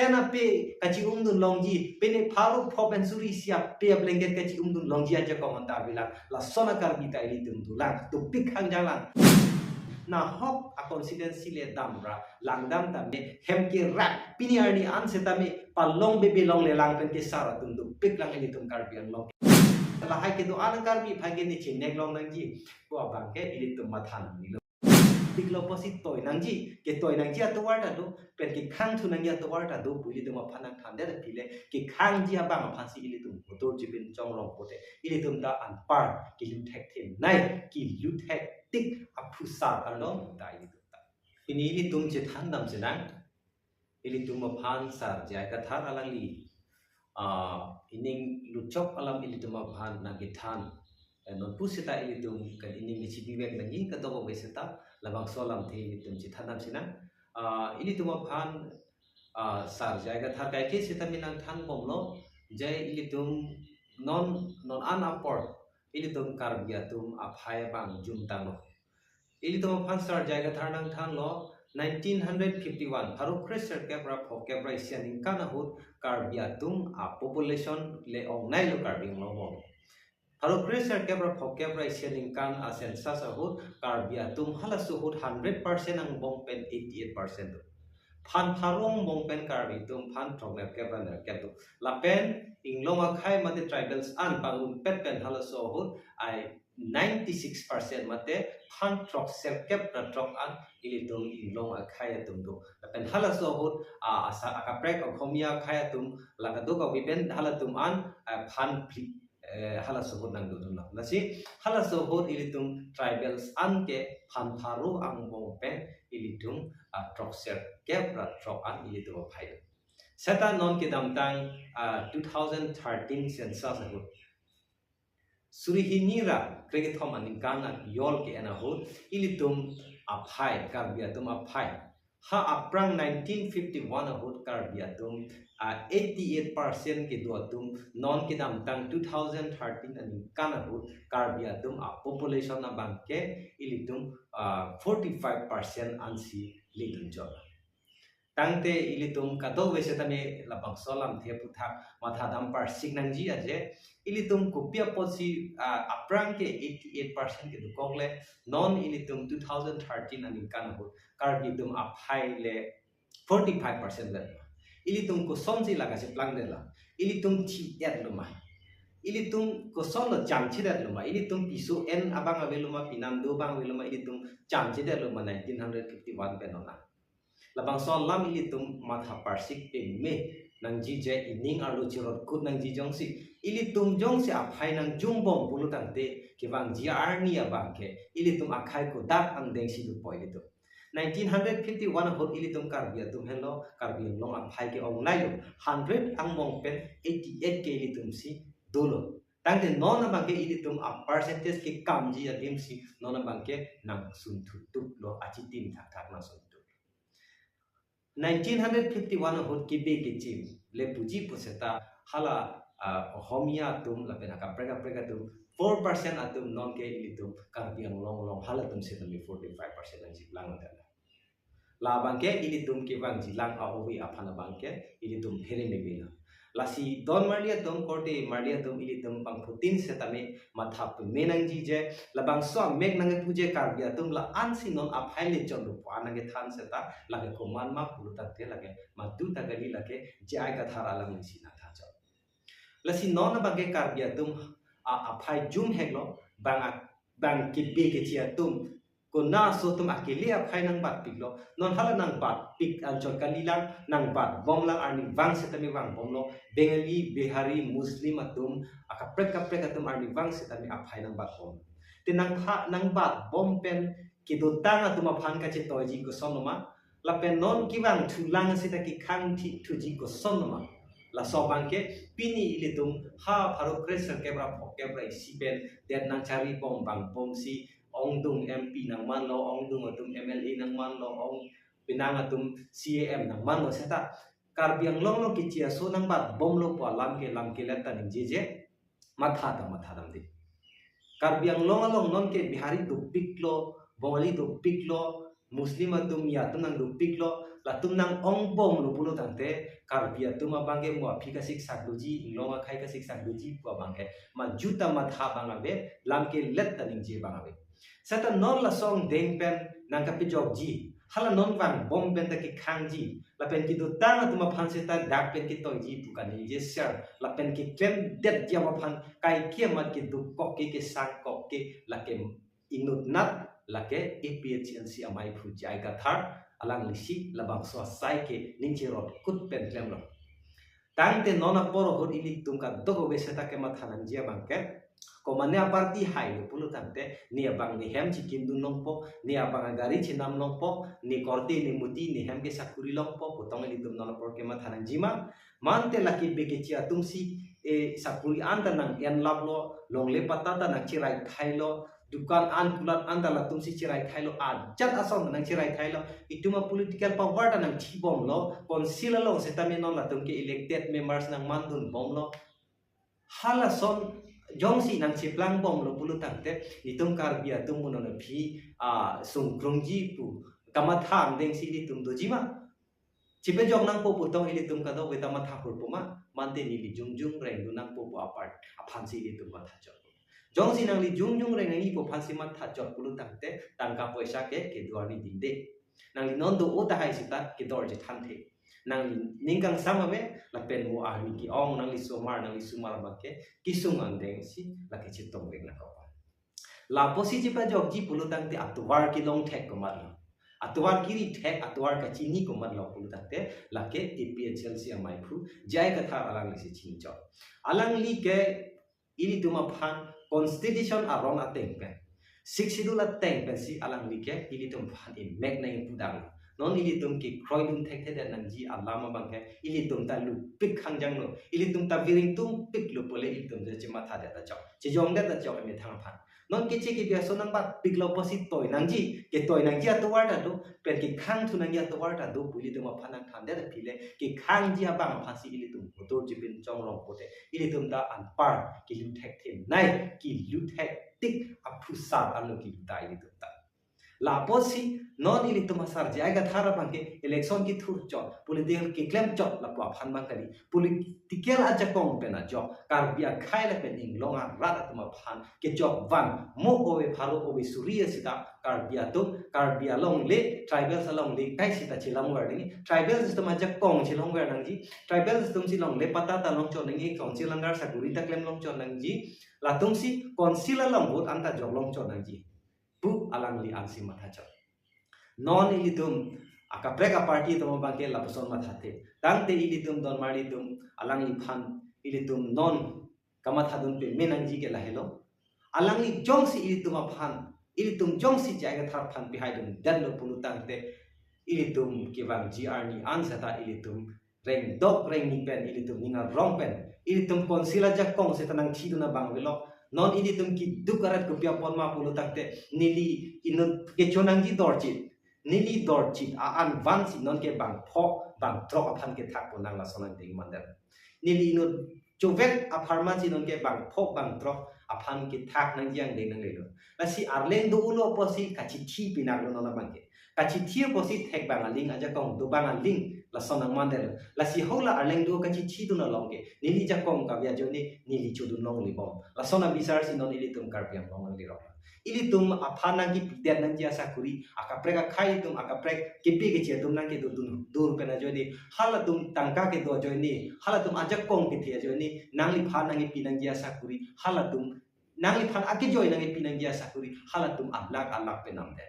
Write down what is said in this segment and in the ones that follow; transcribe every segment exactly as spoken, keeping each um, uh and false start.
Pen ape kachi-umdun longji, pine pharo pho pen suri isi ape a-blanket kachi-umdun longji ajakong anta avelang. Lason a-Karbi ta ilitum dolang, dopik hangjang lang. Nahok a-constituency le damra langdam tame, hem kerak, pini arni an setame palong bebe longlelang pen kesar atum dopik lang ilitum Karbi Anglong. Lahai kedo-an Karbi aphai ke ne chinek long nangji pu abang ke ilitum matha nangnelo. Dopik lo pusi toi nangji, ketoi nangji atovar ta do, pen kekhang thu nangji atovar ta do pu ilitum aphan nangthandet aphi le, kekhangji abang aphansi ilitum voter chipin chongrong pote, ilitum ta anpar kilu thekthim nai, kilu thektik aphusar arlo ta ilitum ta. Pini ilitum chethan damsi nang, ilitum aphan Sar J I Kathar alangli, ah, ining luchok alam ilitum aphan nangkethan. Eh, nonpu seta ilitum kan ining isi bibek nangji kadokave seta labangso alamthe ilitum chethan damsi nang. Ah, ilitum aphan, ah, Sar J I Kathar kaike seta mi nangthan bomlo, je ilitum non, non an apor ilitum Karbi atum aphai abang jumtanglo. Ilitum aphan Sar J I Kathar nangthanlo, nineteen hundred fifty-one, pharo kre serkep ra phokep ra isi aningkan ahut Karbi atum a-population le ongnailo Karbi Anglong along. Pharo kre serkep ra phokep ra isi aningkan a-census ahut Karbi atum halaso ahut hundred percent angbong pen eighty-eight percent do. Phan pharo angbong pen Karbi atum phan throknerkep ra nerkep do. Lapen inglong akhai mate tribals an pangunpet pen halaso ahut ai ninety-six percent mate phan throkserkep ra throk an ilitum inglong akhai atum do. Lapen halaso ahut, ah, asa akaprek Okhomia akhai atum la kadokave pen halatum an, ah, phan phli, eh, halaso ahut nangdodunlo. Lasi halaso ahut ilitum tribals an ke phan pharo angbong pen ilitum, ah, throkserkep ra throk an ilitum aphai do. Seta non kedamtang, ah, two thousand thirteen census ahut suri hini ra krekethom aningkan a-year ke-en ahut ilitum aphai, Karbi atum aphai, ha aphrang nineteen fifty-one ahut Karbi atum, ah, eighty-eight percent kedo atum non kedamtang two thousand thirteen aningkan ahut Karbi atum a-population abang ke ilitum, ah, forty-five percent ansi ledunjor. Tangte ilitum kadokave setame labangso alamthe aphuthak matha dam parsik nangji aje. Ilitum kopi apotsi, ah, aphrang ke eighty-eight percent kedokok le, non ilitum two thousand thirteen aningkan ahut Karbi atum aphai le forty-five percent le. Ilitum kosonsi la kacheplangdetlo? Ilitum thi-etlo ma? Ilitum kosonlo chamchedetlo ma? Ilitum piso en abang avelo ma, pinam do abang avelo ma, ilitum chamchedetlo ma nineteen hundred fifty-one pen non an? Labangso alam ilitum matha parsik peme nangji je, ining arlo cherot kut nangji jongsi ilitum jongsi aphai nangjumbom pulo tangte kevangji arni abang ke ilitum akhai kodak angdengsi dopo ilitum. Nineteen hundred fifty-one ahut ilitum Karbi atum henlo Karbi Anglong aphai ke-ongnailo, hundred angbong pen eighty-eight ke ilitumsi dolo. Tangte non abang ke ilitum a-percentage kekamji adim si non abang ke nangsun thutup lo, achitim thakthak nangsun thutup. Nineteen hundred fifty-one ahut kebe kechim le puji puseta hala, ah, Ohomia atum lapen akaprek kaprek atum four percent atum non ke ilitum Karbi Anglong along halatum setame forty-five percent nangchiplang untan. Labang ke ilitum kevangjilang a-ove aphan abang ke ilitum phere meme lo. Lasi don marli atum, korte marli atum ilitum pangphutin setame matha peme nangji je, labangso amek nangkepu je Karbi atum la-ansi non aphai le chonlo pu an nangkethan seta, lake komat ma pulo tangte lake madu ta kali, lake J I Kathar alanglisi nangthan chot. Lasi non abang ke Karbi atum a-, aphai jumheklo, bang a-, bang kebe kechi atum, konat aso atum akele aphai nangbatpiklo. Non hala nangbatpik anchot kalilang, nangbatbomlang, arnivang setame vangbomlo. Bengali, Bihari, Muslim atum, akaprek kaprek atum arnivang setame aphai nangbatbom. Te nangpha-, nangbatbom pen kedotang atum aphan kachetoiji kosonlo ma? Lapen non kevang thulang seta kekhang thi thuji kosonlo ma? Laso abang ke pini ilitum ha pharo kre serkep ra phokep ra isi pen det nangcharibom vangbomsi ongdung M P nangmanlo, ongdung atum M L A nangmanlo, ong penang atum C E M nangmanlo seta Karbi Anglong along kechi aso nangbatbomlo pu alam ke lam kelet ta ningjeje, matha ta matha damde. Karbi Anglong along non ke Bihari dopiklo, Bongali dopiklo, Muslim atum mi atum nangdopiklo, latum nang-ongbomlo pulo tangte, Karbi atum abangke mo aphi kasiksak doji, inglong akhei kasiksak doji pu abangke, ma juta matha abang ave, lam kelet ta ningje abang ave. Seta non laso angdeng pen nangkapejokji, hala non vangbom pen ta kekhangji, lapen kedotang atum aphan seta dak pen ketoiji pu kaningje ser, lapen keklemdetji aphan kaike amat keduk kok ke, kesang kok ke, lake inutnat, lake A P H L C amaiphu J I Kathar, alanglisi labangso asai ke ningje rot kut pen klemlo. Tangte non apor ahut ilitum kadokave seta kematha nangji abangke, komatne aparty hailo pulo tangte, ne abang ne hem chekimdun longpo, ne abang agari chenam longpo, ne korte ne muti ne hem ke sakuri longpo, putong ilitum non apor kematha nangjima, mante lake bekeche atumsi, e, sakuri anta nang-enlaplo, longle patta ta nangcherai thailo, dukan an kulat anta latumsi cherai thailo, ajat ason nangcherai thailo, itum a political power ta nangthibomlo, council along seta me non latum ke elected members nangmandunbomlo. Halason jongsi nangcheplangbomlo pulo tangte, nitum Karbi atum mo non aphi, a, sungkrungji pu kamatha angdengsi ilitum dojima? Chepejok nangpo putong ilitum kadokave ta matha hurpo ma, mante neli jongjong rengdun nangpo pu apar aphansi ilitum matha chot. Jongsi nangli jongjong reng nangji pu aphansi matha chot pulo tangte, tangka poisa ke kedor ni dinde. Nangli non do-o tahai seta kedorji thanthe. Nangli ning kangsam ave, lapen mo arni ke-ong, nangli somar, nangli somar abangke kesung angdengsi lake chetong reng nangkok. Lapusi chepajokji pulo tangte atovar kelong thek komatlo, atovar keri thek, atovar kachini komatlo pulo tangte, lake A P H L C amaiphu J I Kathar alanglisi chinichok. Alangli ke ilitum aphan constitution aron ateng pen, Sixth Schedule ateng pensi alangli ke ilitum aphan imek nangpudamlo. Non ilitum kekroidun thekthedet nangji alam abangke ilitum ta lupik khangjanglo, ilitum ta viring tumpiklo pule ilitum je chemathadet ta chok, chejongdet ta chok emethang aphan. Non keche kebi ason nangbatpiklo pusi toi nangji, ketoi nangji atovar ta do, pen kekhangthu nangji atovar ta do pu ilitum aphan nangthandet aphi le, kekhangji abang aphansi ilitum voter chipinchong rong pote, ilitum ta anpar kelu thekthe nai, kelu thektik aphusar anlo kelu ta ilitum ta. Lapusi non ilitum asar J I Kathar abangke election kethur chot, political keklem chot lapu aphan abang kali, political ajakong pen ajok, Karbi akhei lapen inglong arat atum aphan kechok van, mo ove pharo ove suri asita Karbi atum, Karbi alongle, tribals alongle kai sita chelongver nangji, tribals atum ajakong chelongver nangji, tribals atumsi longle patta ta longchot nangji, council under sakuri ta klem longchot nangji, latumsi council along vote anta jok longchot nangji pu alangli ansi matha chot. Non ilitum akaprek aparty atum abangke lapuson mathathe. Tangte ilitum donmarlitum alangliphan ilitum non kamathadun pame nangji ke lahelo. Alangli jongsi ilitum aphan, ilitum jongsi J I Kathar aphan pihaidundetlo pulo tangte, ilitum kevangji arni an seta ilitum rengdok rengni pen, ilitum ning arong pen, ilitum council ajakong seta nangthidun abang avelo. Non ilitum keduk arat kopi apot ma pulo tangte, neli inut kecho nangji dorchit, neli dorchit a-an vansi nonke bangpho bangthrok aphan kethakpo, nang lason angdeng mandet. Neli inut chovet apharmansi nonke bangpho bangthrok aphan kethak nangji angdeng nanglelo. Lasi arleng do-olo pusi kachithi pinaklo non abangke. Kachithi pusi thek abang aling, ajakong do abang aling, lason nangmandet. Lasi hala arleng do kachithidun along ke, neli jakong kave ajoine neli chodun longlebom, lason abisarsi non ilitum Karbi Anglong nanglirok. Ilitum aphan nangkepidet nangji asakuri, akaprek akhei atum, akaprek kepi keche atum nangkedodun dur pen ajoine, halatum tangka kedo ajoine, halatum ajakong kethe ajoine, nangliphan nangkepi nangji asakuri, halatum, nangliphan akejoi nangkepi nangji asakuri, halatum alak alak pen namdet.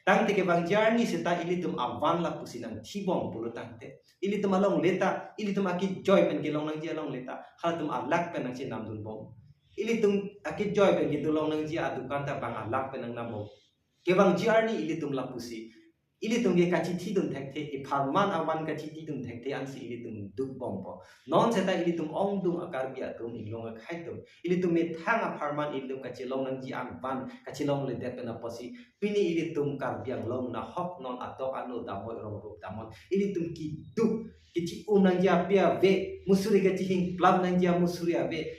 Tangte kevangji arni seta ilitum avan lapusi nangthibom pulo tangte, ilitum alongle ta, ilitum akejoi pen kelong nangji alongle ta, halatum alak pen nangchenamdunbom. Ilitum akejoi pen kedolong nangji adukan ta bang alak pen nangnambom. Kevangji arni ilitum lapusi, ilitum ke kachithidun thekthe, ipharman avan kachithidun thekthe ansi ilitum dukbompo. Non seta ilitum ongdung a-Karbi atum, inglong akhei atum, ilitum methang apharman ilitum kachelong nangji avan kachelongledet pen apotsi, pini ilitum Karbi Anglong nahok non atok ano damoi rong rup damnon, ilitum keduk kechi-um nangji ape ave, musuri kachihingplap nangji amusuri ave,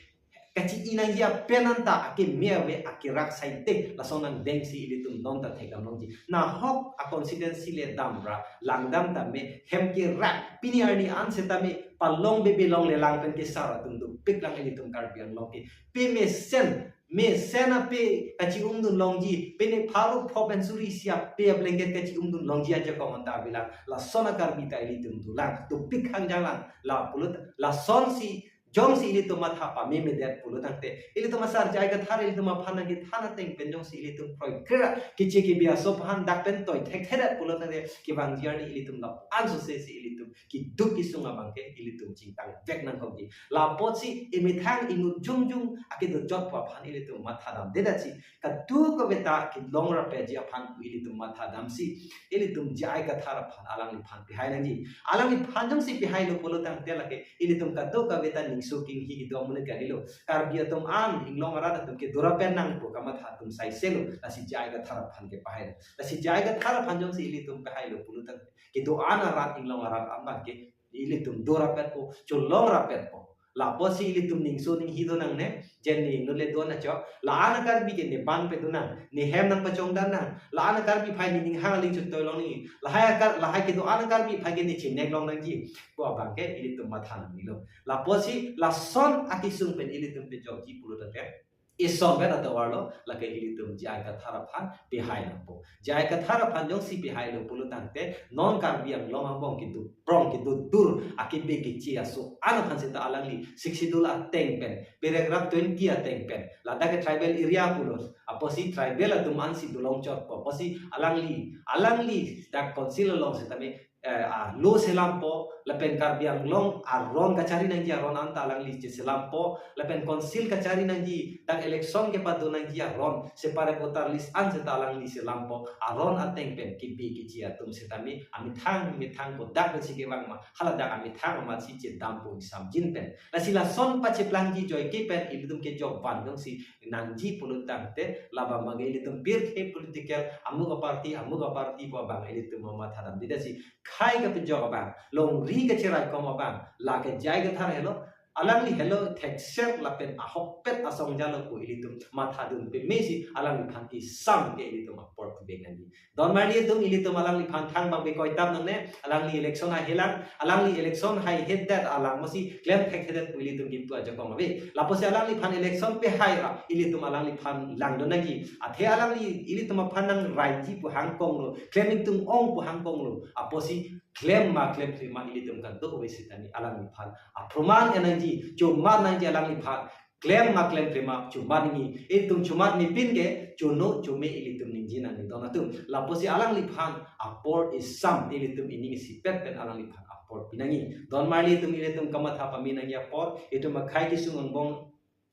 kachi-i nangji apen anta akeme ave, akerak saite lason angdengsi ilitum non ta thekdam longji. Nahok a constituency le damra langdam tame hem kerak, pini arni an setame palong bebe longle lang pen kesar atum dopik lang ilitum Karbi Anglong ke. Pe mesen, mesen ape kachi-umdun longji, pene pharo pho pen suri isi ape a blanket kachi-umdun longji ajakong anta avelang. Lason a Karbi ta ilitum dolang, dopik hangjang lang. La pulut, lasonsi jongsi ilitum matha pamemedet pulo tangte, ilitum asar J I Kathar ilitum aphan nangkethan ateng pen jongsi ilitum kroikre ra keche kebi aso aphan dak pen toi thekthedet pulo tangte, kevangji arni ilitum la ansose si ilitum keduk kesung abang ke ilitum chingtang vek nangkokji. Lapotsi emethang inut jongjong akedojotpo aphan ilitum matha damdedetsi, kadokave ta kelong rapetji aphan pu ilitum matha damsi, ilitum J I Kathar aphan alangliphan pehai nangji. Alangliphan jongsi pehailo pulo tangte lake ilitum kadokave ta ningso kinghi kedo amonit kalilo. Karbi atum an inglong arat atum kedo rapet nangpo kamatha atum saiselo, lasi J I Kathar aphan ke pehailo. Lasi J I Kathar aphan jongsi ilitum pehailo pulo tangte, kedo-an arat inglong arat an abang ke ilitum do rapetpo, cholong rapetpo. Lapotsi ilitum ningso ninghi do nangne, je ne inut le do nangchok. La-an a Karbi ke ne ban pe do nang, ne hem nangpachongdan nang. La-an a Karbi aphai ne ninghang aling chotoi long nangji. Lahai akar, lahai kedo-an a Karbi aphai ke ne chinek long nangji pu abang ke ilitum matha nangnelo. Lapotsi lason akesung pen ilitum pejokji pulo tangte, ison pen atovarlo, lake ilitum J I Kathar aphan pehai nangpo. J I Kathar aphan jongsi pehailo pulo tangte, non Karbi Anglong angbong kedoprong kedodur akebe keche aso an aphan seta alangli Sixth Schedule ateng pen, paragraph twenty ateng pen, ladak ke tribal area pulo, apotsi tribal atum ansi dolongchotpo, apotsi alangli, alangli dak council along setame eh, ah, law selampo, lapen Karbi Anglong aron kachari nangji aron anta alangli cheselampo, lapen council kachari nangji, dak election kepado nangji aron, separate voter list an seta alangli selampo, aron ateng pen kebi keche atum setame amethang methang kodak pensi kevang ma, haladak amethang amatsi chedampo isamjin pen. Lasi lason pacheplangji joike pen ilitum kejok van jongsi nangji pulo tangte, labang mage ilitum pirthe political, amuk a party, amuk a party pu abang ilitum matha damdedetsi, khei kepejok abang, longri kacheraikom abang, lake J I Kathar helo, alangli helo thekser lapen ahokpet asong jalo pu ilitum mathadun pemesi alangliphan kesam ke ilitum apor pibeng nangji. Don marli atum, ilitum alangliphan thangbang bekoi tap nangne, alangli election ahelang, alangli election haihedet alang mosi klem thekthedet pu ilitum kipu ajakong ave. Lapotsi alangliphan election pehai ra, ilitum alangliphan langdun nangji. Athe alangli ilitum aphan nangraiji pu hangkonglo, klem ingtung ong pu hangkonglo, apotsi klem ma klemkle ma ilitum kadokave setame alangliphan aproman en nangji, chomat nangji alangliphan, klem ma klemkle ma chomat nangji, ilitum chomat mepin ke chono chome ilitum ningje nangne don atum. Lapotsi alangliphan apor isam ilitum ining isipet pen alangliphan apor pinangji. Don marli atum, ilitum kamatha pame nangji apor, itum akhei kesung angbong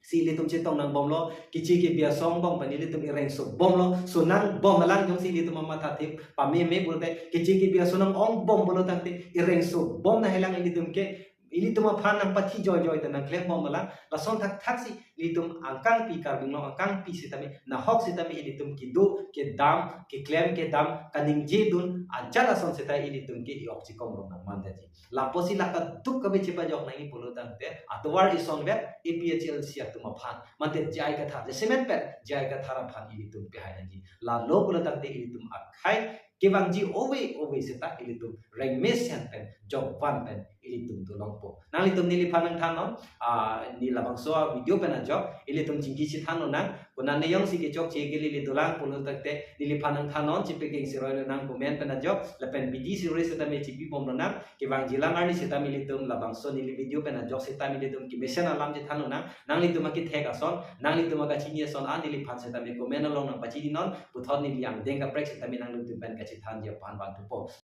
si ilitum chetong nangbomlo, keche kebi aso angbong pen ilitum irengso bomlo, so nangbom alang jongsi ilitum amatha thip pameme pulote, keche kebi aso nang-ongbom pulo tangte irengso bom nahelang ilitum ke, ilitum aphan nangpathi joijoi ta nangklem bom alang, lason thakthaksi ilitum angkangpi, Karbi Anglong angkangpi setame, nahok setame ilitum kedo kedam, keklem kedam, kaningjedun ajat ason seta ilitum ke i-ok chikom rong nangman daji. Lapotsi la kadokave chepajok nangji pulo tangte, atovar ison vet A P H L C atum aphan, mate J I Kathar, jasemet pen J I Kathar aphan ilitum pehai nangji. Lalo pulo tangte ilitum akhei kevangji ove ove seta ilitum rengmesen pen, jokvan pen ilitum dolongpo. Nanglitum neliphan nangthannon, ah, ne labangso video pen ajok ilitum chingki chethan lonang, konane jongsi kechokche kelele dolang pulo tangte neliphan nangthannon, chepekeng siroi lonang comment pen ajok, lapen bidi siroi setame chipi bom lonang, kevangji lang arni setame ilitum labangso neli video pen ajok setame ilitum kemesen alam chethan lonang, nanglitum akethek ason, nanglitum akachini ason an neliphan setame comment along nangpachininon, puthot neli angdeng kaprek setame nanglitum pen kachethanji aphan vanthupo.